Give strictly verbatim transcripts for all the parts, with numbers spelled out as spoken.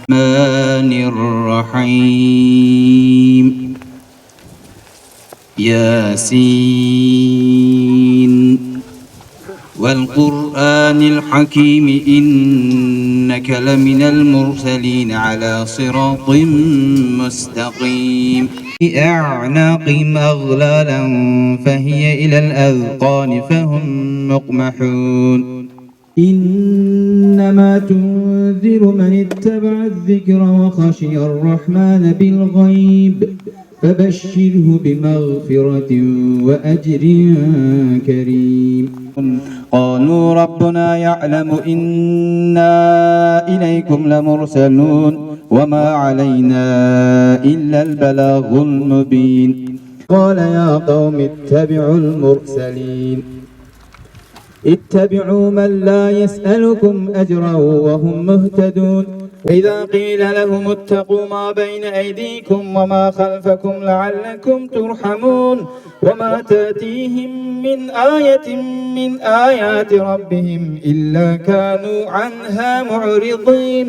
الرحمن الرحيم. ياسين. والقرآن الحكيم إنك لمن المرسلين على صراط مستقيم. أعناقهم أغلالا فهي إلى الأذقان فهم مقمحون. إنما تنذر من اتبع الذكر وخشي الرحمن بالغيب فبشره بمغفرة وأجر كريم. قالوا ربنا يعلم إنا إليكم لمرسلون وما علينا إلا البلاغ المبين. قال يا قوم اتبعوا المرسلين. اتبعوا من لا يسألكم أجرا وهم مهتدون. وإذا قيل لهم اتقوا ما بين أيديكم وما خلفكم لعلكم ترحمون. وما تأتيهم من آية من آيات ربهم إلا كانوا عنها معرضين.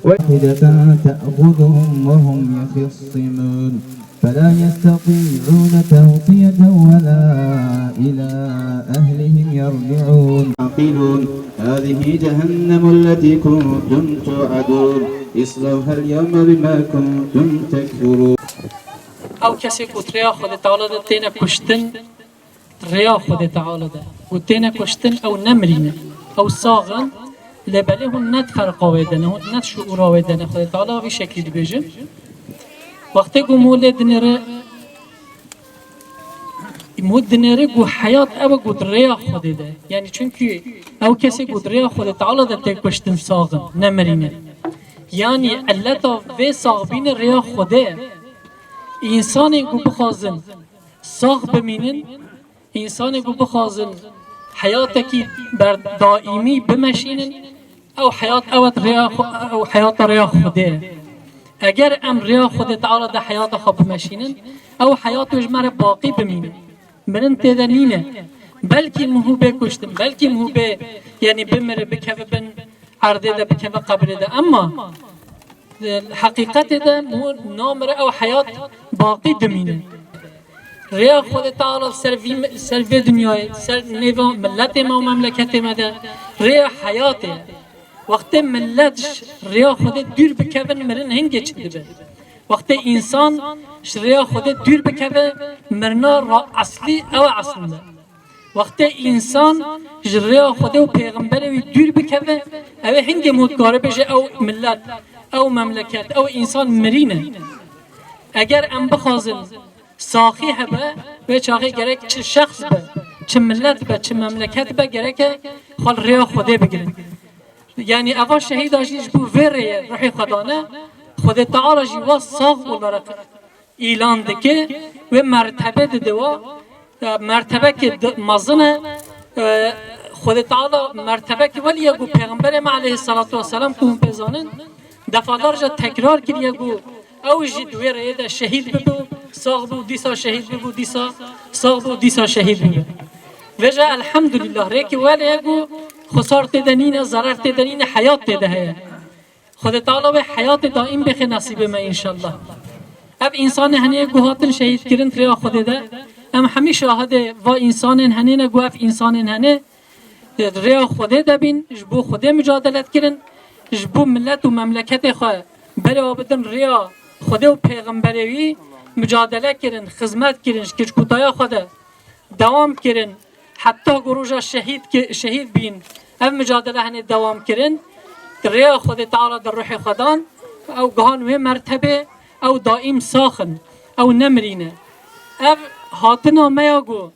واحدة تأخذهم وهم يخصمون. فلا يستطيعون توصية ولا إلى أهلهم يرجعون. عاقلون. هذه جهنم التي كنتم توعدون. اصلوها اليوم بما كنتم تكفرون. Ew kesê ku di rêya Xwedê Teala de têne kuştin, rêya Xwedê Teala de û têne kuştin, ew nemirîne. Ew sax in, lê belê hûn ne di ferqa wê de ne, hûn ne di şuûra wê de ne. Xwedê Teala vî şeklî dibêje. Wextê ku mû lê dinêre, mû dinêre ku heyat ew e ku di rêya Xwedê de. Yanî çunkî ew kesê ku di rêya Xwedê Teala de tê kuştin sax in, nemirîne. Yanî illeta vê saxbînê rêya Xwedê ye. Însanên ku bixwazin sax bimînin, însanên ku bixwazin heyatekî ber daîmî bimeşînin, ew heyat ew e rêya xwe, ew heyata rêya Xwedê ye. Eger em rêya Xwedê Teala de heyata xwe bimeşînin, ew heyat wê ji me re baqî bimîne. Mirin tê de nîne. Belkî mihû bê kuştin, belkî mihû bê, yanî bimire, bikeve bin erdê de, bikeve qebrê de. Emma Di heqîqetê de mû namire ew heyat baqî dimîne. Rêya Xwedê Teala ser vî, ser vê dinyayê, ser nêva miletê me û memleketê me de rêya heyatê ye. Wextê milet ji rêya Xwedê dûr bikevin, mirin hingê çi dibe? Wextê însan ji rêya Xwedê dûr bikeve, mirina ra eslî ew e eslinde. Wextê însan ji rêya Xwedê û pêxemberê wî dûr bikeve, ew ê hingê mû dikare bêje ew milet, ew memleket, ew însan mirî ne. Eger em bixwazin saxî hebe, wê çaxê gerek çi şexs be, çi milet be, çi memleket be, gereke xwe li rêya Xwedê bigirin. Yanî eva şehîda jî ji bo vê rêyê ruhê xwe dane, Xwedê Teala jî wa sax olarak îlan dike, wê mertebe dide wa, e, mertebeke di-, mezin e, e, Xwedê Teala mertebeke welî ye ku Pêxemberê me aleyhisselatu vesselam ku hûn pê zanin, defalarca tekrar kiriye ku ew jî di wê rêyê de şehîd bibû, sax bû, dîsa şehîd bibû, dîsa sax bû, dîsa şehîd bibe. Vêca elhamdulillah, rêkê welê ye ku xusar tê de nîne, zerar tê de nîne, heyat tê de heye. Xwedê Teala wê heyatê daîm bêxe nesîbê me înşallah. Ev însanê henê ku hatin şehîdkirin rêya Xwedê de, em hemî şahidê va însanên henê ne ku ev însanên henê rêya Xwedê de bîn, ji bo Xwedê micadele dikirin, ji bo milet û memleketê xwe berê wa bidin rêya Xwedê û pêxemberê wî micadele kirin, xizmet kirin, ji kiçkûtaya xwe de dewam kirin, heta ku roja şehîd ki-, şehîd bîn, ev micadele henê dewam kirin, di rêya Xwedê Teala de ruhê xwe dan, ew gihan wê mertebê, ew daîm sax in, ew nemirîne. Ev hatina me ya ku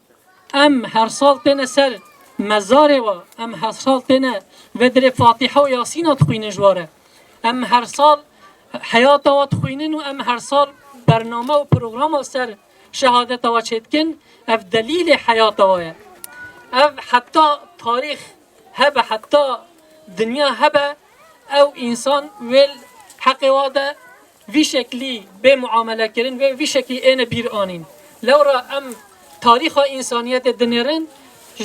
em her sal têne ser mezarê wa, em her sal têne vê dirê Fatîha û Yasîna dixwînin ji wa re. Em her sal heyata wa dixwînin û em her sal bername û programa ser şehadeta wa çêdikin, ev delîlê heyata wa ye. Ev heta tarîx hebe, heta dinya hebe, ew însan wê li heqê wa de vî şeklî bê muamele kirin, wê vî şeklî êne bîr anîn. Lewra em tarîxa însaniyetê dinêrin,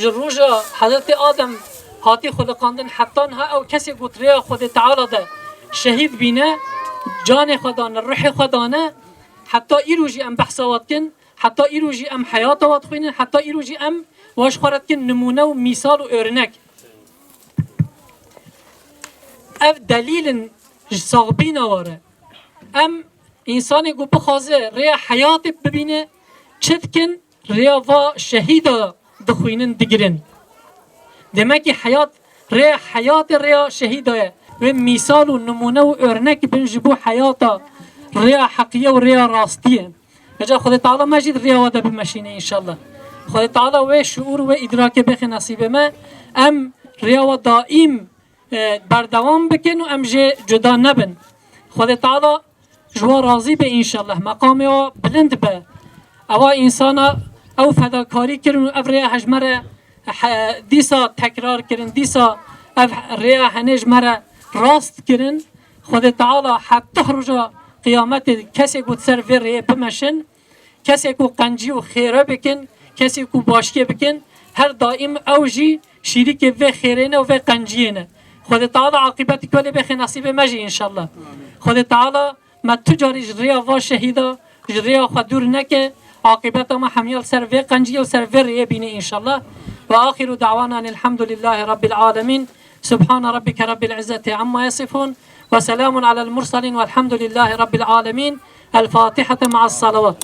ji roja Hezretê Adem hatî xuliqandin heta niha ew kesê ku di rêya Xwedê Teala de şehîd bîne, canê xwe dane, ruhê xwe dane, heta îro jî em behsa we dikin, heta îro jî em heyata we dixwînin, heta îro jî em we ji xwe re dikin nimûne û mîsal û örnek. Ev delîl in ji saxbîna we re. Em, însanê ku bixwaze rêya heyatê bibîne, çi dikin? Rêya va şehîda dixwînin, digirin. Demekî heyat, rêya heyatê rêya şehîda ye. Wê mîsal û nimûne û örnek bin ji bo heyata rêya heqiye û rêya rastiye. Heca Xwedê Teala me jî di rêya we de bimeşîne înşallah. Xwedê Teala wê şuûr, wê îdrakê bêxe nesîbê me. Em rêya we daîm, e, berdewam bikin û em jê cuda nebin. Xwedê Teala ji we razî be înşallah. Meqamê we bilind be. Ewa însana ew fedakarî kirin û ev rêya he ji me re he-, dîsa tekrar kirin, dîsa ev rêya henê ji me re rast kirin. Xwedê Teala heta roja qiyametê kesê ku di ser vê rêyê bimeşin, kesê ku qencî û xêre bikin, kesê ku başiyê bikin, her daîm ew jî şîrîkê vê xêrê ne û vê qenciyê ne. Xwedê Teala aqîbetî ku lê bêxe nesîbê me jî înşallah. Xwedê Teala me tu carî ji rêya va şehîda, ji rêya xwe dûr neke, aqîbeta me hemiya li ser vê qenciyê û ser vê rêyê bîne înşallah. Ve axiru da'wana elhamdulillahî rabbil alemîn. Subhane rabbike rabbil izzeti amma yasifun. Ve selamun alel murselîn velhamdulillahî rabbil alemîn. El Fatihete ma'as salavat.